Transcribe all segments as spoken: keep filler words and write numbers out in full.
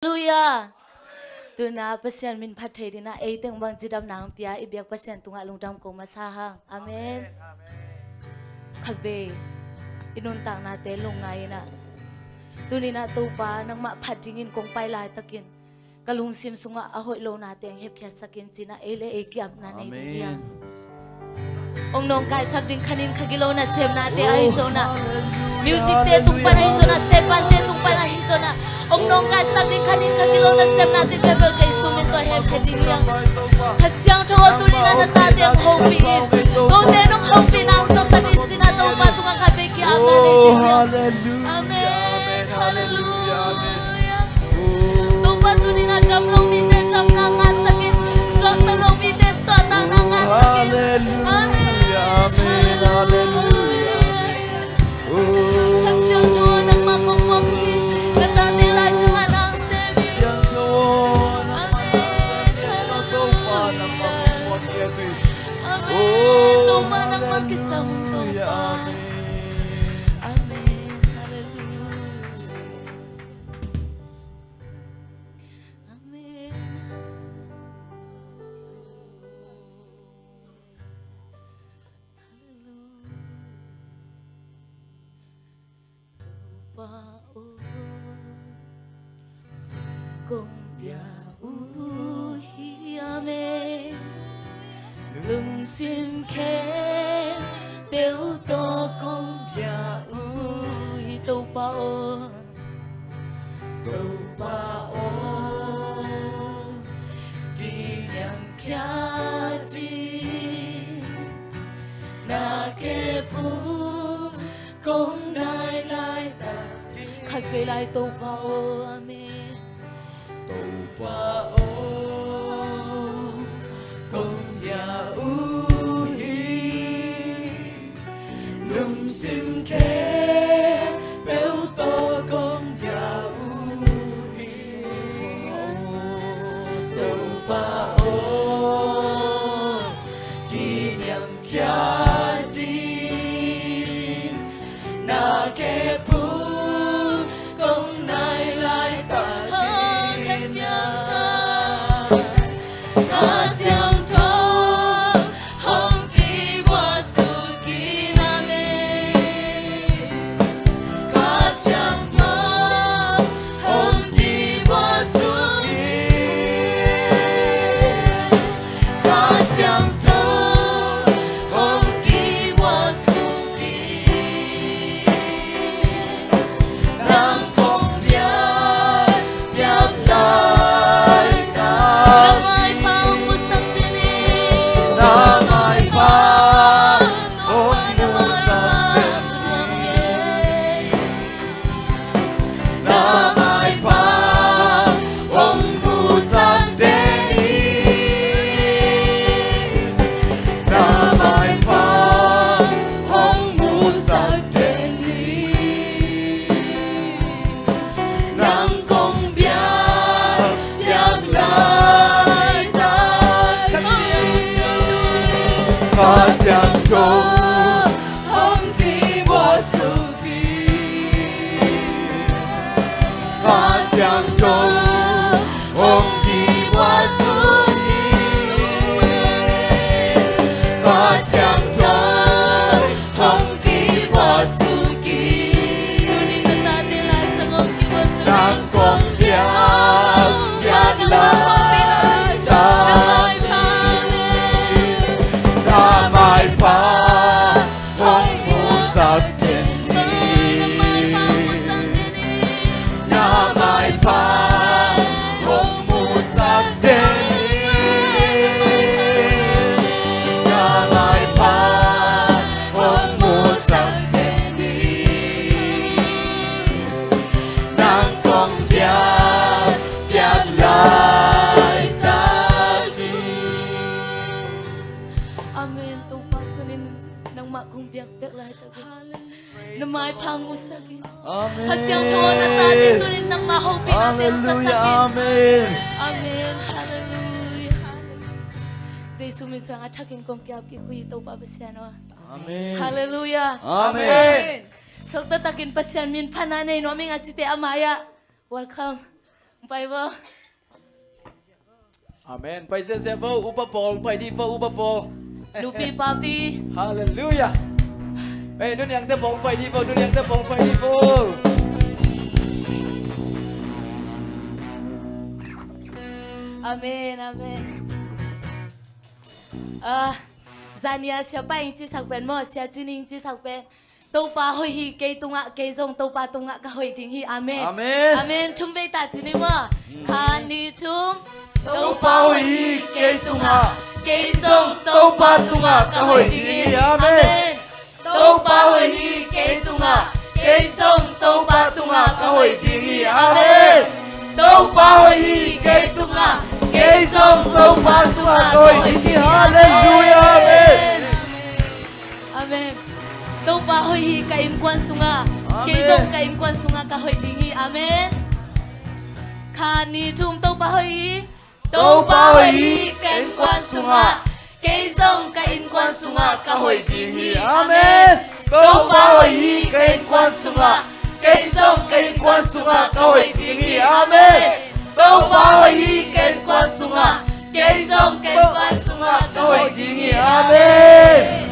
Halleluiah. Tuna Pasian min phat thei dinga ei teng bang cidamna hong pia i biak Pasian tungah lungdam ko masa hang. Amen. Khatvei i nuntaknate lungngai inah, tuninah Topa nangmah phat dingin kong pai laitakin ka lungsim sungah a hoih lonate hong hepkhiatsakin cinah ei le ei kiapna nei ding hiam? Hong nawngkaisak ding khanin khagilo nasepnate ahi zonah, musicte tung pan ahi zonah, setbante tung pan ahi zonah, hong nawngkaisak ding khanin khagilo nasepnate khempeuh Jesu min tawh hemkhia ding hiam? Kha Siangtho aw, tuninah na tate hong hopih in, kote nong hopihna hong tawsakin cinah Topa tungah khatvei kiapna nei ding hiam? Amen. Halleluiah. Topa tuninah dam lo mite damna ngahsakin, suakta lo mite suahtakna ngahsakin. Amen. Halleluiah. Kha Siangtho nangmah kong muak hi. Na tate lai sungah nang sem hi. Amen. Halleluiah. Amen. Topa nangmah kisam Topa. Amen. Halleluiah. Amen. Halleluiah. Topa aw, kong bia uh hi. Amen. Lungsim khempeuh tawh kong bia uh hi. Topa aw, Topa aw, kiniamkhia ding na kep uh kong nai laitak ding. Khatvei lai Topa aw. Amen. Topa aw, kong bia uh hi. Lungsim khempeuh tawh kong bia uh hi. Topa aw, kiniamkhia ding na kep uh kong nai laitak ding. Kha Siangtho, Kha Siangtho, hong kibuak suk in. Amen. Kha Siangtho, hong kibuak suk in. Kha Siangtho, hong kibuak suk in. Nang kong biak, biak laitak. Na maipha hong musak den in. Na maipha hong musak den in. Na maipha hong musak den in. Na maipha hong musak den in. Nang kong biak, biak laitak. Kha Siangtho, Kha Siangtho, hong kibuak suk in. Kha Siangtho, hong kibuak suk in. Kha Siangtho, hong kibuak suk in. Tuni na tate lai sungah hong kibuak suk in. Nang kong biak, biak laitak. Na maipha hong musak den in. Na maipha hong musak den in. Na maipha hong musak den in. Nang kong biak, biak laitak in. Amen. Topa tunin nangmah kong biak, biak laitak in. Na maipha hong musak in. Amen. Kha Siangtho, na tate tunin nangmah hopihna teng hong sasak in. Halleluiah. Amen. Halleluiah. Jesu min sungah a thakin kong kiap kik uh hi, Topa Pasian aw. Amen. Halleluiah. Amen. Amen. Suakta takin Pasian min phatna nei nuam ing a cite a mai-ah welcome. Pai vo. Amen. Pai ziahziah vo, upa pawl, pai dih vo, upa pawl. Nupi papi. Halleluiah. Ei, nu niangte pawl, pai dih vo, nu niangte pawl, pai dih vo. Amen, amen. Ah, zani a siapa in cisak pen maw, sia cinin cisak pen. Topa hoih hi kei tungah, kei zong Topa tungah ka hoih ding hi. Amen. Amen. Amen. Thum vei ta ci ni maw. Khat, nih, thum. Topa hoih hi kei tungah, kei zong Topa tungah ka hoih ding hi. Amen. Topa hoih hi kei tungah, kei zong Topa tungah ka hoih ding hi. Amen. Topa hoih hi kei tungah, kei zong Topa tungah ka hoih ding hi. Halleluiah. Amen. Amen. Topa hoih hi ka innkuan sungah. Amen. Kei zong ka innkuan sungah ka hoih ding hi. Amen. Khat, nih, thum. Topa hoih hi. Topa hoih hi ka innkuan sungah. Kei zong ka innkuan sungah ka hoih ding hi. Amen. Topa hoih hi ka innkuan sungah. Kei zong ka innkuan sungah ka hoih ding hi. Amen. Topa hoih hi ka innkuan sungah. Kei zong ka innkuan sungah ka hoih ding hi. Amen.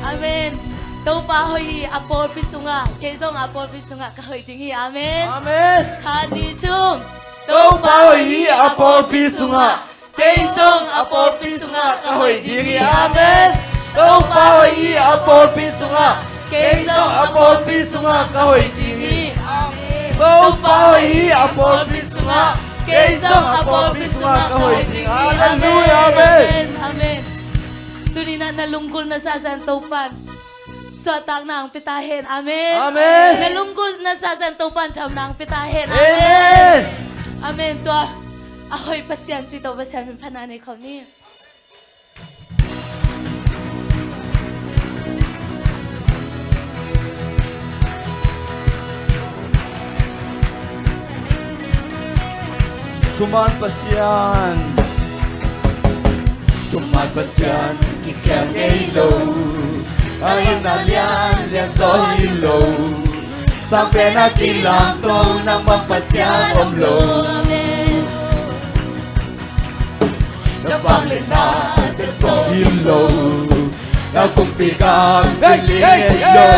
Amen. Topa hoih hi a pawlpi sungah. Kei zong a pawlpi sungah ka hoih ding hi. Amen. Amen. Khat, nih, thum. Topa hoih hi a pawlpi sungah. Kei zong a pawlpi sungah ka hoih ding hi. Amen. Topa hoih hi a pawlpi sungah. Kei zong a pawlpi sungah ka hoih ding hi. Amen. Topa hoih hi a pawlpi sungah. Kei zong a pawlpi sungah ka hoih ding hi. Halleluiah. Amen. Amen. Tuni-in ah na lunggulh na zahzah in Topa'n suahtakna hong pia ta hen. Amen. Amen. Na lunggulh na zahzah in Topa'n thahatna hong pia ta hen. Amen. Amen. Tua a hoih Pasian cih tawh Pasian min phatna nei khawm ni. Thuman Pasian, thuman Pasian kikhel ngei lo, a itna lianlian zaw hi lo. Sang Penna kilamto nang bang Pasian om lo. Na vangliatna teel zaw hi lo, na kumpi gam tung ngei lo.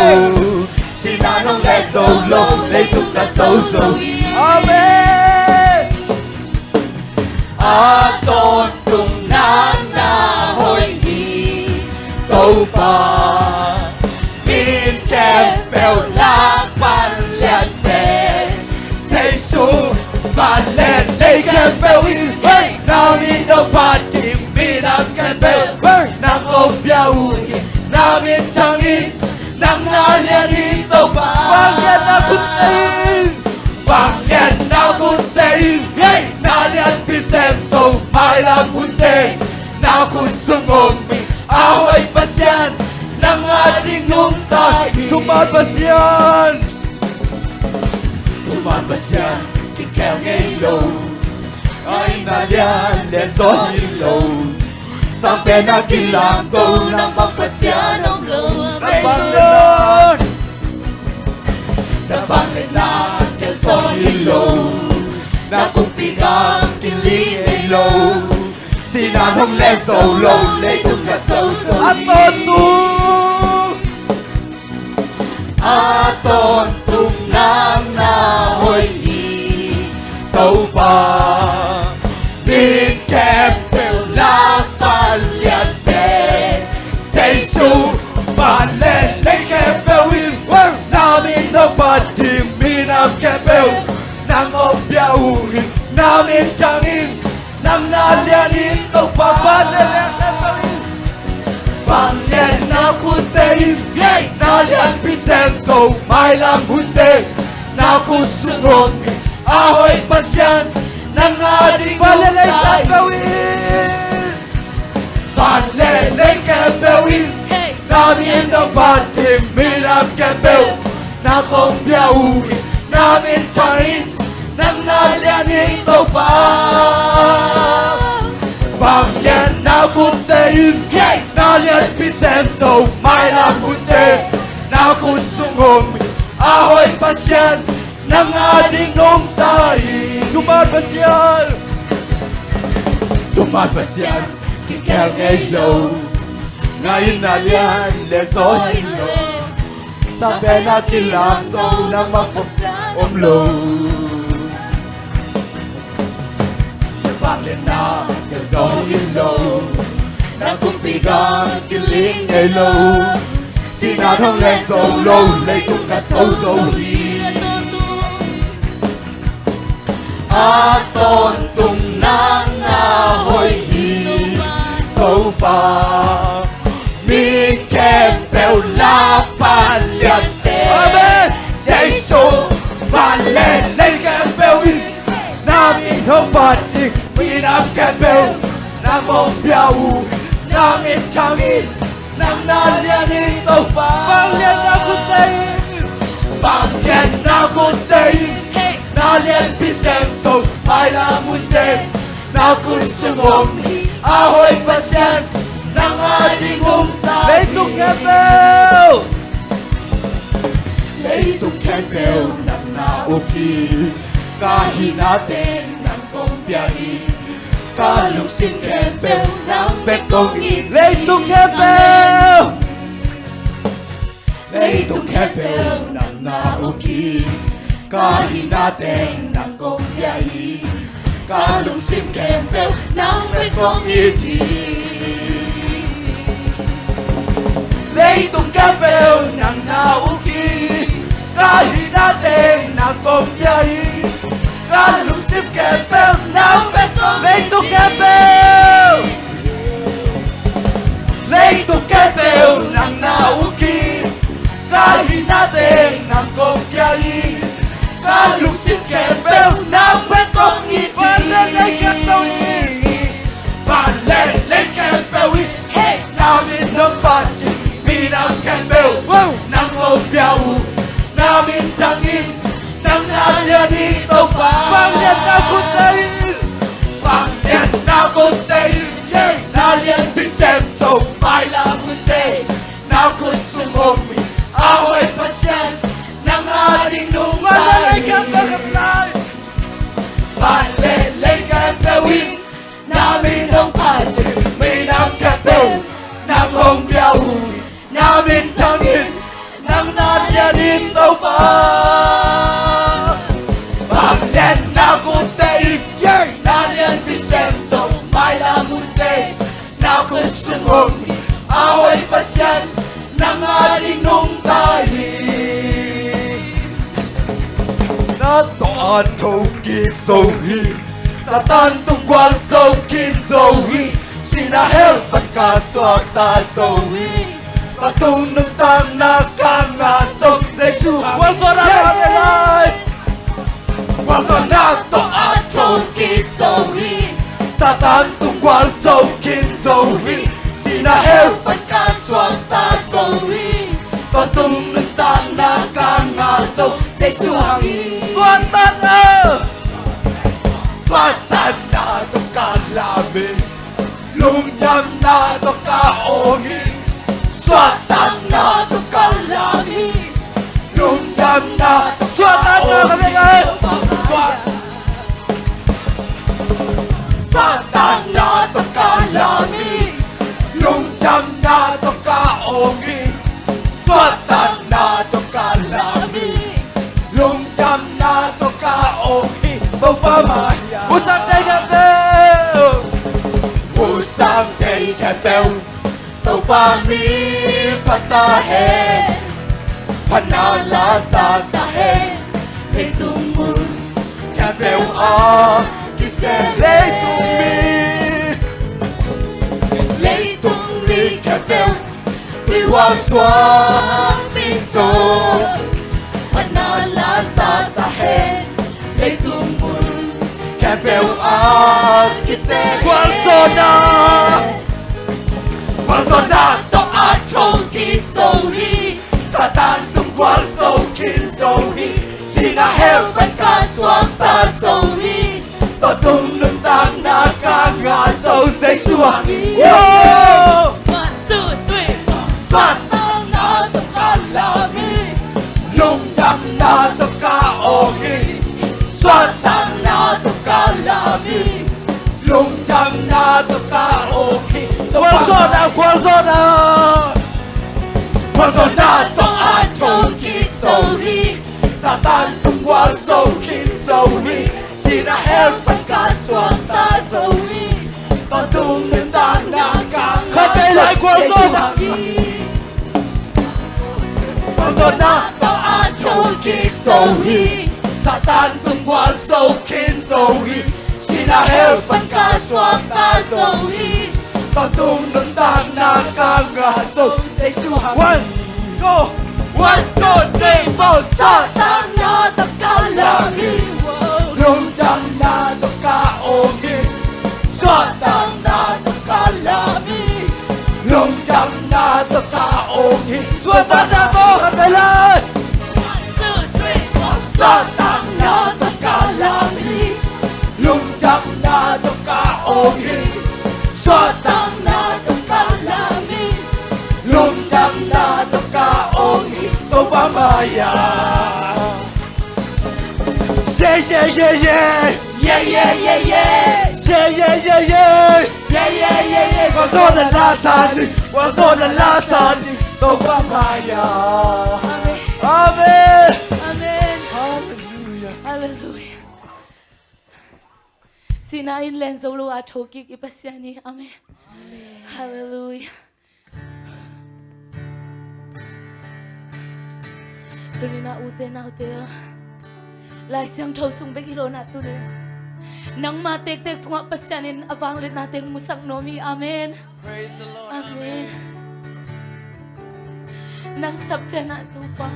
Sihna nong let zo lo, leitung ka zo zo hi. Amen. A tawntung nang na hoih hi Topa. Min khempeuh lak pan lian pen Jesu, van le lei khempeuh in. Hei! Na min dong phat ding minam khempeuh, hei! Nang kong pia uh hi. Na min thang in, nang na lian hi Topa. Vangliatna khut teh in, vangliatna khut teh in. Hei! Na lianpi sem zo mailam hun teh. Na khut sung om a hoih Pasian, nang a ding nungta hi. Thuman Pasian, thuman Pasian kikhel ngei lo, a itna lianlian zaw hi lo. Sang Penna kilamto nang bang Pasian om lo. Amen. Na vangliatna teel zaw hi lo, na kumpi gam kiling hi lo. Sihna nong let zo lo, leitung ka zo zo hi. A tawntung, a tawntung nang na hoih hi Topa. Min khempeuh lak pan lian pen Jesu, van le lei khempeuh in. Na min dong phat ding minam khempeuh, nang kong pia uh hi. Na min thang in, nang na lian hi Topa. Van le lei khempeuh in, vangliatna khut teh in. Hei! Na lianpi sem zo mailam hun teh. Na khut sung om hi a hoih Pasian, nang a ding nungta hi. Van le lei khempeuh in, van le lei khempeuh in. Hei! Na min dong phat ding minam khempeuh, nang kong pia uh hi. Na min thang in, nang na lian hi Topa. Vangliatna khut teh in. Hei! Na lianpi sem zo mailam hun teh. Na khut sung om hi a hoih Pasian, Nang a ding nungta hi. Thuman Pasian, thuman Pasian, kikeel ngei lo. Ngaihna lian le zaw hi lo. Sangpen a kilangto nangmah Pasian om lo. Na vangliatna kiang zaw hi lo. Na kumpi gam kiling ngei lo. Sihna thong le zo lo, leitung ka zo zo hi. A tawntung nang a hoih hi, Topa. Mi khempeuh la pan lian te. Amen. Jesu, van le lei khempeuh in na min thong phat ding, minam khempeuh nang hong pia uh, na min thang in, nang na lian hi Topa. Vangliatna khutte in, vangliatna khutte in, na lianpi sem zo mailam hunte, na khut sung om hi a hoih Pasian, nang a ding nungta hi. Leitung khempeuh, leitung khempeuh nang na uk hi. Ka hihna teng nang kong pia hi. Ka lungsim khempeuh nang bek kong it hi. Leitung khempeuh, leitung khempeuh nang na uk hi. Ka hihna teng nang kong pia hi. Ka lungsim khempeuh nang bek kong it hi. Leitung khempeuh nang na uk hi. Ka hihna teng nang kong pia hi. Ka lungsim khempeuh nang bek kong it hi. Leitung khempeuh, leitung khempeuh nang na uk hi. Ka hihna teng nang kong pia hi. Ka lungsim khempeuh nang bek kong it hi. Van le lei khempeuh in, van le lei khempeuh in, na min hong phat ding, minam khempeuh nang hong pia uh, na min thang in, nang na lian hi Topa. Vangliatna khutte in, vangliatna khutte in, na lianpi sem zo mailam hunte, na khut sung om hi a hoih Pasian, nang a ding nungta hi. Van le lei khempeuh in, na min hong phat ding, minam khempeuh nang hong pia uh, na min thang in, nang na lian hi Topa. Vangliatna khutte in, na lianpi sem zo mailam hunte, na khut sung om hi a hoih Pasian, nang a ding nungta hi. Na tawh a thokik zo hi. Satan tung gualzo khin zo hi. Sihna hell pan ka suakta zo hi. Tua tung nuntakna ka ngah zo Jesu hang hi. Gualzawhna tawh a thokik zo hi. Satan tung gualzo khin zo hi. Sihna hell pan ka suakta zo hi. Tua tung nuntakna ka ngah zo Jesu hang hi. Suahtakna, suahtakna tawh ka lam hi. Lungdamna tawh ka awng hi. Suahtakna tawh ka lam hi. Lungdamna tawh ka awng hi. Suahtakna ka veng ai. Suah- Suahtakna tawh ka lam hi. Lungdamna tawh ka awng hi. Suahtakna tawh ka lam hi. Lungdamna tawh ka awng hi. Topa mah hi a. Husang thei khempeuh. Husang thei khempeuh. Topa mi pha ta hen. Phatna la sa ta hen. Leitung mun khempeuh a kisel. Leitung mi, leitung mi khempeuh. Tuihual suang min zong phatna la sa ta hen. Leitung mun khempeuh a kisel. Gualzawhna, gualzawhna tawh a thokik zo hi. Satan tung gualzo khin zo hi. Sihna hell pan ka suakta zo hi. Tua tung nuntakna ka ngah zo Jesu hang hi. One, two, three. Suahtakna tawh ka lam hi. Lungdamna tawh ka awng hi. Gualzawhna, gualzawhna. Gualzawhna tawh a thokik zo hi. Satan tung gualzo khin zo hi. Sihna hell pan ka suakta zo hi. Tua tung nuntakna ka ngah zo Jesu hang hi. Gualzawhna tawh a thokik zo hi. Satan tung gualzo khin zo hi. Sihna hell pan ka suakta zo hi. Tua tung nuntakna ka ngah zo Jesu hang hi. One, two, one, two, three, four. Suahtakna tawh ka lam hi. Lungdamna tawh ka awng hi. Suahtakna tawh ka lam hi. Lungdamna tawh ka awng hi. Suahtakna tawh ka lam hi. Suahtakna tawh ka lam hi. Lungdamna tawh ka awng hi. Suahtakna tawh ka lam hi. Lungdamna tawh ka awng hi. Topa mai-ah. Yeah, yeah, yeah, yeah. Yeah, yeah, yeah, yeah. Yeah, yeah, yeah, yeah. Yeah, yeah, yeah, yeah. Gualzawhna la sa ni, gualzawhna la sa ni. Topa mai-ah. Amen. Amen. Amen. Hallelujah. Hallelujah. Sihna in len zo lo a thokik i Pasian hi. Amen. Amen. Hallelujah. Tuni-in ah ute naute, Lai Siangtho sung bek hi lo-in ah tuni-in nangma tektek tungah Pasian in a vangliatna teng musak nuam hi. Amen. Praise the Lord. Amen. Amen. Nang sap ciangin ah Topa,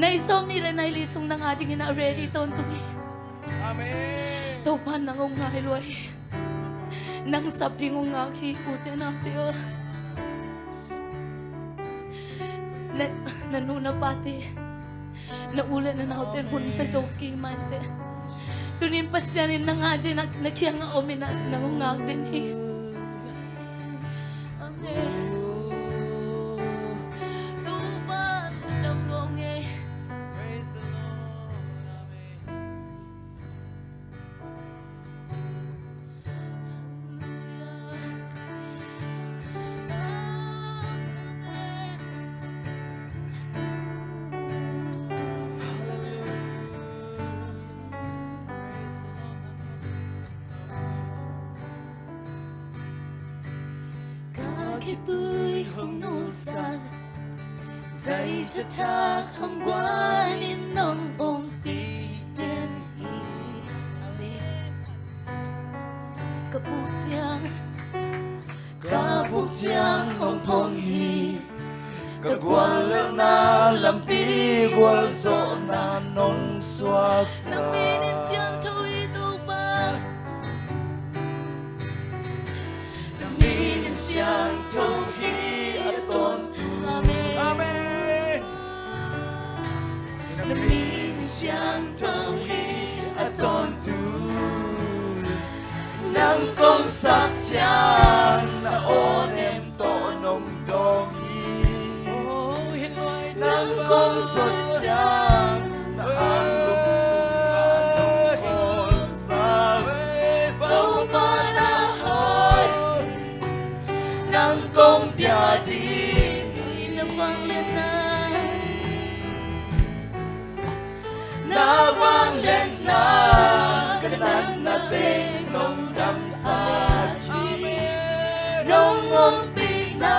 nai sawmnih le nai li sung nang a dingin ah ready tawntung hi. Amen. Topa nang hong ngai lua hi. Nang sap ding hong ngak hi, ute naute aw. Na, na nu na pate, na u le na naute in hun pia zo kik mah inteh. Tuni-in Pasian in nang a dingin ah, na kiangah om in ah nang hong ngak den hi. Amen. Topa, lungdam lua ing ei. Praise the Lord. Amen. Ka khitui hong nusak, zaita thak hong guan in nong ompih den hi. Amen. Ka puk ciang, ka puk ciang hong phong hi. Ka guallelhna lampi gualzawhna nong suaksak. Na min in siangtho hi Topa. Na min in siangtho hi a tawntung. Amen. Amen. Na min in siangtho hi a tawntung. Nang kong sap ciang na aw nem tawh nong dawng hi. Nang kong zot ciang na anglum sungah nong khawl sak. Topa na hoih hi. Nang kong bia ding hi. Na vangliatna, na vangliatna, ka natna teng nong damsak hi. Nong ompihna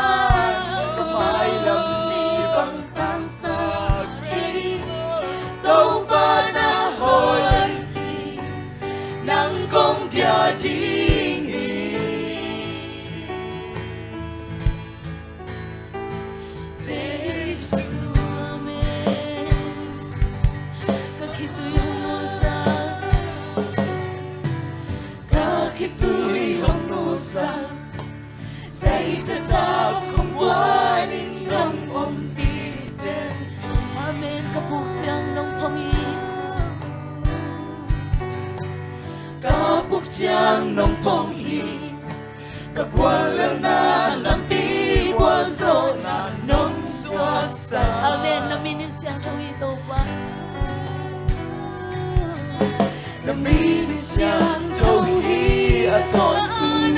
ka mailam mi bang tangsak hi. Topa na hoih hi. Nang kong bia ding hi. Jesu, amen. Ka khitui hong nusak, ka khitui hong nusak, zaita thak hong guan in nong ompih den. Amen. Ka puk ciang nong phong hi. Ka puk ciang nong phong hi. Ka guallelhna lampi gualzawhna nong suaksak. Amen. Na min in siangtho hi Topa. Na min in siangtho hi a tawntung.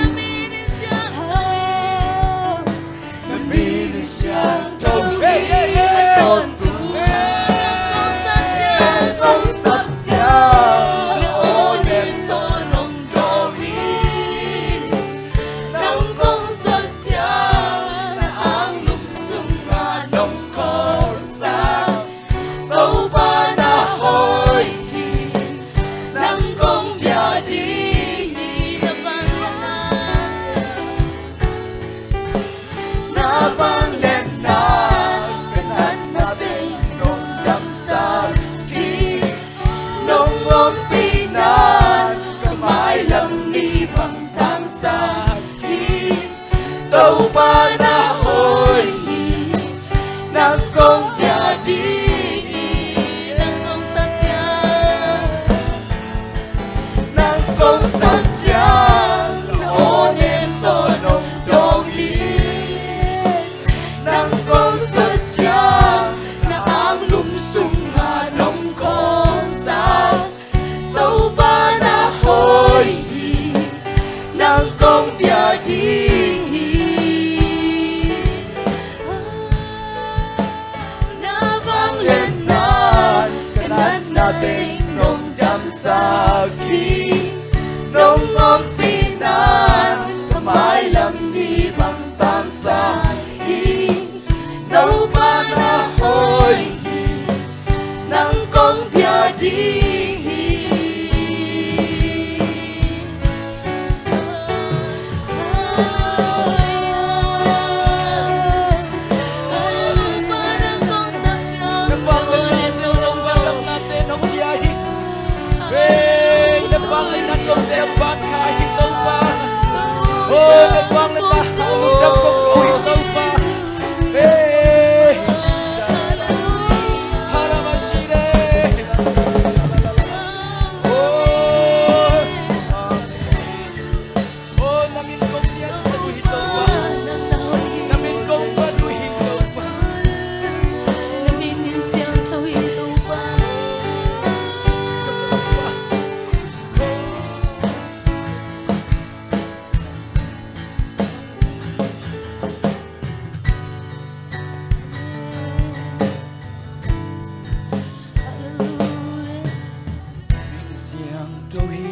Siangtho hi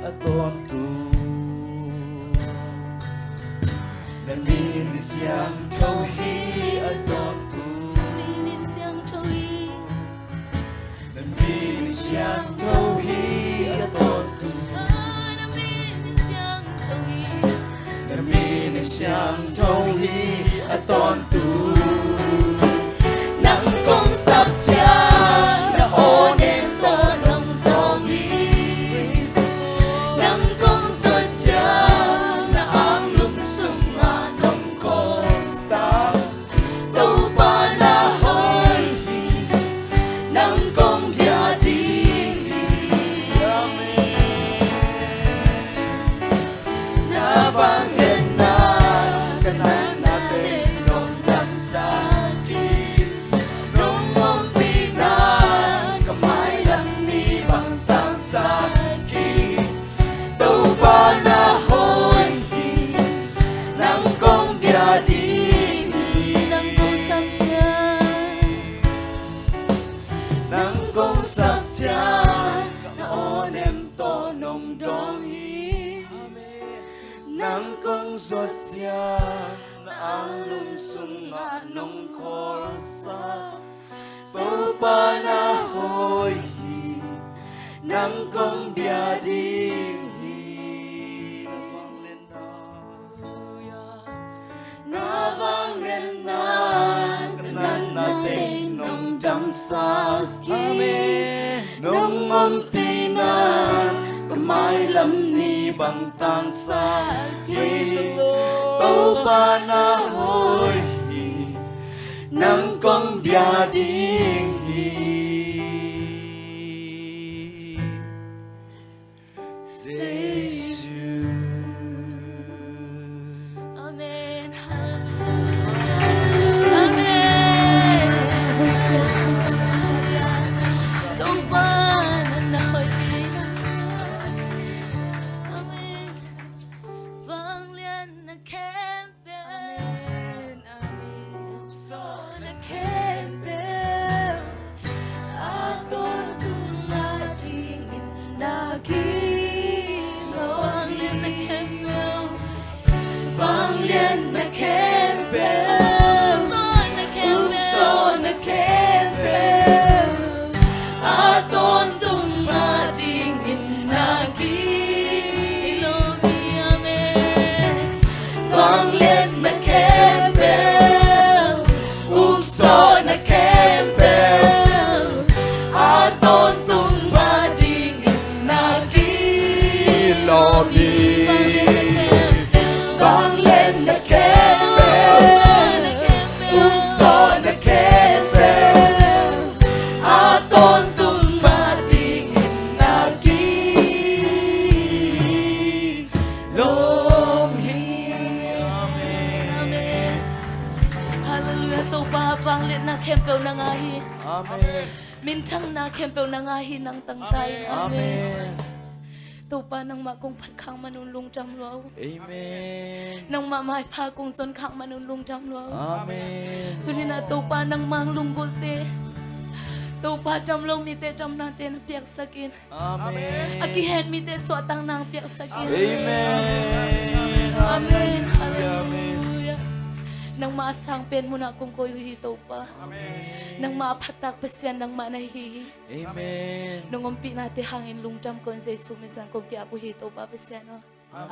a tawntung. Na min siangtho hi a tawntung. Na min siangtho hi a tawntung. Na min siangtho hi a tawntung. Nang kong sap ciang na aw nem tawh nong dawng hi. Nang kong zuat ciang na anglum sungah nong kawlsak. Topa na hoih hi, nang kong bia ding hi. Amen. Na vangliatna ka natna teng nong damsak hi. Nong ompihna ka mailam ni bang tangsak hi. Topa na hoih hi, nang kong bia ding hi. Nang kong sap ciang, nang kong sap ciang na aw nem tawh nong dawng hi. Amen. Nang kong zuat ciang na anglum sungah nong kawlsak. Topa na hoih hi, nang kong bia ding hi. Na vangliatna, na vangliatna ka natna teng nong damsak hi. Amen. Nong ompihna ka mailam ni bang tangsak hi. Praise the Lord. Topa na hoih hi, nang kong bia ding hi. Jesu. Amen. Hallelujah. Amen. Topa nang na hoih hi. Amen. Vangliatna khempeuh. Amen. Amen. Ukzawhna khempeuh a tawntung adingin na kilawm. Vangliatna khempeuh. Vangliatna khempeuh. Ukzawhna khempeuh. Ukzawhna khempeuh a tawntung adingin na kilawm hi. Amen. Vangliatna khempeuh, ukzawhna khempeuh a tawntung adingin na kilawm hi. Vangliatna khempeuh, ukzawhna khempeuh a tawntung adingin na kilawm hi. Amen. Amen. Hallelujah. Topa, vangliatna khempeuh nang a hi. Amen. Minthangna khempeuh nang a hi, nang tangta in. Amen. Amen. Topa, nangmah kong phat khak man un lungdam lua o. Amen. Nangmah maipha kong zon khak man un lungdam lua o. Amen. Tuni-in ah Topa, nangmah lunggulhte, Topa, damlo mite damnate na piaksak in. Amen. A kihet mite suahtakna piaksak in. Amen. Amen. Hallelujah. Hallelujah. Nangmah a sang pen munah kong koih uh hi, Topa. Amen. Nangmah a phattak Pasian nangmah na hi. Amen. Nong ompihnate hangin lungdam kong, Jesu min suang kong ki-ap uh hi, Topa Pasian aw.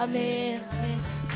Amen. Amen.